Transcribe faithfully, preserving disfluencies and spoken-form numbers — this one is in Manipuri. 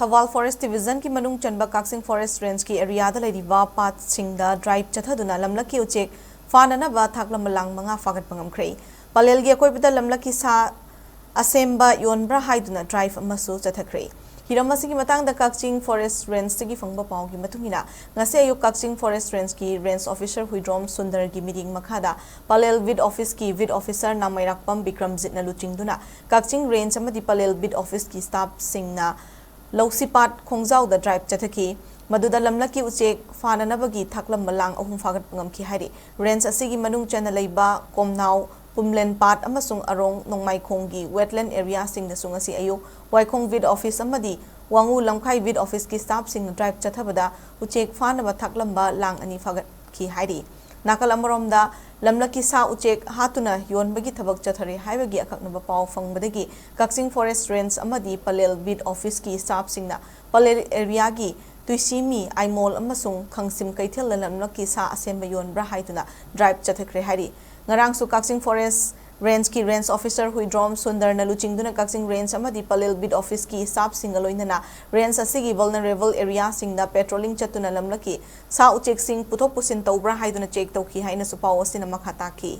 ꯊꯧꯕꯥꯜ ꯐꯣꯔꯦꯁ ꯗꯤꯕꯤꯖꯟꯒꯤ ꯃꯅꯨꯡ ꯆꯟꯕ ꯀꯛꯆꯤꯡ ꯐꯣꯔꯦꯁ ꯔꯦꯟꯖꯀꯤ ꯑꯦꯔꯤꯌꯥꯗ ꯂꯩꯔꯤꯕ ꯄꯥꯠꯁꯤꯡꯗ ꯗ꯭ꯔꯥꯏꯚ ꯆꯠꯊꯗꯨꯅ ꯂꯝꯂꯛꯀꯤ ꯎꯆꯦꯛ ꯐꯥꯅꯅꯕ ꯊꯥꯛꯂꯝꯕ ꯂꯥꯡ ꯃꯉꯥ ꯐꯥꯒꯠꯄ ꯉꯝꯈ꯭ꯔꯦ꯫ ꯄꯂꯦꯜꯒꯤ ꯑꯀꯣꯏꯕꯗ ꯂꯝꯂꯛꯀꯤ ꯁꯥ ꯑꯁꯦꯝꯕ ꯌꯣꯟꯕ꯭ꯔꯥ ꯍꯥꯏꯗꯨꯅ ꯗ꯭ꯔꯥꯏꯚ ꯑꯃꯁꯨ ꯆꯠꯊꯈ꯭ꯔꯦ꯫ ꯍꯤꯔꯝ ꯑꯁꯤꯒꯤ ꯃꯇꯥꯡꯗ ꯀꯛꯆꯤꯡ ꯐꯣꯔꯦꯁ ꯔꯦꯟꯖꯇꯒꯤ ꯐꯪꯕ ꯄꯥꯎꯒꯤ ꯃꯇꯨꯡ ꯏꯟꯅ, ꯉꯁꯤ ꯑꯌꯨꯛ ꯀꯛꯆꯤꯡ ꯐꯣꯔꯦꯁ ꯔꯦꯟꯖꯀꯤ ꯔꯦꯟꯖ ꯑꯣꯐꯤꯁꯔ ꯍꯨꯏꯗ꯭ꯔꯣꯝ ꯁꯨꯟꯗꯔꯒꯤ ꯃꯤꯠꯌꯦꯡ ꯃꯈꯥꯗ ꯄꯂꯦꯜ ꯕꯤꯠ ꯑꯣꯐꯤꯁꯀꯤ ꯕꯤꯠ ꯑꯣꯐꯤꯁꯔ ꯅꯥꯃꯩꯔꯥꯛꯄꯝ ꯕꯤꯀ꯭ꯔꯝꯖꯤꯠꯅ ꯂꯨꯆꯤꯡꯗꯨꯅ ꯀꯛꯆꯤꯡ ꯔꯦꯟꯖ ꯑꯃꯗꯤ ꯄꯂꯦꯜ ꯕꯤꯠ ꯑꯣꯐꯤꯁꯀꯤ ꯁ꯭ꯇꯥꯐꯁꯤꯡꯅ ꯂꯧꯁꯤꯄꯥꯠ ꯈꯣꯡꯖꯥꯎꯗ ꯗ꯭ꯔꯥꯏꯚ ꯆꯠꯊꯈꯤ꯫ ꯃꯗꯨꯗ ꯂꯝꯂꯛꯀꯤ ꯎꯆꯦꯛ ꯐꯥꯅꯅꯕꯒꯤ ꯊꯥꯛꯂꯝꯕ ꯂꯥꯡ ꯑꯍꯨꯝ ꯐꯥꯒꯠꯄ ꯉꯝꯈꯤ ꯍꯥꯏꯔꯤ꯫ ꯔꯦꯟꯖ ꯑꯁꯤꯒꯤ ꯃꯅꯨꯡ ꯆꯟꯅ ꯂꯩꯕ ꯀꯣꯝꯅꯥꯎ, ꯄꯨꯝꯂꯦꯟ ꯄꯥꯠ ꯑꯃꯁꯨꯡ ꯑꯔꯣꯡ ꯅꯣꯡꯃꯥꯏꯈꯣꯡꯒꯤ ꯋꯦꯠꯂꯦꯟ ꯑꯦꯔꯤꯌꯥꯁꯤꯡꯗꯁꯨ ꯉꯁꯤ ꯑꯌꯨꯛ ꯋꯥꯏꯈꯣꯡ ꯕꯤꯠ ꯑꯣꯐꯤꯁ ꯑꯃꯗꯤ ꯋꯥꯉꯨ ꯂꯝꯈꯥꯏ ꯕꯤꯠ ꯑꯣꯐꯤꯁꯀꯤ ꯁ꯭ꯇꯥꯐꯁꯤꯡꯅ ꯗ꯭ꯔꯥꯏꯚ ꯆꯠꯊꯕꯗ ꯎꯆꯦꯛ ꯐꯥꯅꯕ ꯊꯥꯛꯂꯝꯕ ꯂꯥꯡ ꯑꯅꯤ ꯐꯥꯒꯠꯈꯤ ꯍꯥꯏꯔꯤ꯫ ꯅꯥꯀꯜ ꯑꯃꯔꯣꯝꯗ, ꯂꯝꯂꯛꯀꯤ ꯁꯥ ꯎꯆꯦꯛ ꯍꯥꯠꯇꯨꯅ ꯌꯣꯟꯕꯒꯤ ꯊꯕꯛ ꯆꯠꯊꯔꯤ ꯍꯥꯏꯕꯒꯤ ꯑꯀꯛꯅꯕ ꯄꯥꯎ ꯐꯪꯕꯗꯒꯤ ꯀꯛꯆꯤꯡ ꯐꯣꯔꯦꯁ ꯔꯦꯟꯖ ꯑꯃꯗꯤ ꯄꯂꯦꯜ ꯕꯤꯠ ꯑꯣꯐꯤꯁꯀꯤ ꯁ꯭ꯇꯥꯐꯁꯤꯡꯅ ꯄꯂꯦꯜ ꯑꯦꯔꯤꯌꯥꯒꯤ ꯇꯨꯏꯁꯤꯃꯤ, ꯑꯥꯏꯃꯣꯜ ꯑꯃꯁꯨꯡ ꯈꯪꯁꯤꯝ ꯀꯩꯊꯦꯜꯗ ꯂꯝꯂꯛꯀꯤ ꯁꯥ ꯑꯁꯦꯝꯕ ꯌꯣꯟꯕ꯭ꯔꯥ ꯍꯥꯏꯗꯨꯅ ꯗ꯭ꯔꯥꯏꯚ ꯆꯠꯊꯈ꯭ꯔꯦ ꯍꯥꯏꯔꯤ꯫ ꯉꯔꯥꯡꯁꯨ ꯀꯛꯆꯤꯡ ꯐꯣꯔꯦꯁ ꯔꯦꯟꯖꯀꯤ ꯔꯦꯟꯖ ꯑꯣꯐꯤꯁꯔ ꯍꯨꯏꯗ꯭ꯔꯣꯝ ꯁꯨꯟꯗꯔꯅ ꯂꯨꯆꯤꯡꯗꯨꯅ ꯀꯛꯆꯤꯡ ꯔꯦꯟꯖ ꯑꯃꯗꯤ ꯄꯂꯦꯜ ꯕꯤꯠ ꯑꯣꯐꯤꯁꯀꯤ ꯁ꯭ꯇꯥꯐꯁꯤꯡꯒ ꯂꯣꯏꯅꯅ ꯔꯦꯟꯖ ꯑꯁꯤꯒꯤ ꯚꯜꯅꯔꯦꯕꯜ ꯑꯦꯔꯤꯌꯥꯁꯤꯡꯗ ꯄꯦꯇ꯭ꯔꯣꯂꯤꯡ ꯆꯠꯇꯨꯅ ꯂꯝꯂꯛꯀꯤ ꯁꯥ ꯎꯆꯦꯛꯁꯤꯡ ꯄꯨꯊꯣꯛ ꯄꯨꯁꯤꯟ ꯇꯧꯕ꯭ꯔꯥ ꯍꯥꯏꯗꯨꯅ ꯆꯦꯛ ꯇꯧꯈꯤ ꯍꯥꯏꯅꯁꯨ ꯄꯥꯎ ꯑꯁꯤꯅ ꯃꯈꯥ ꯇꯥꯈꯤ꯫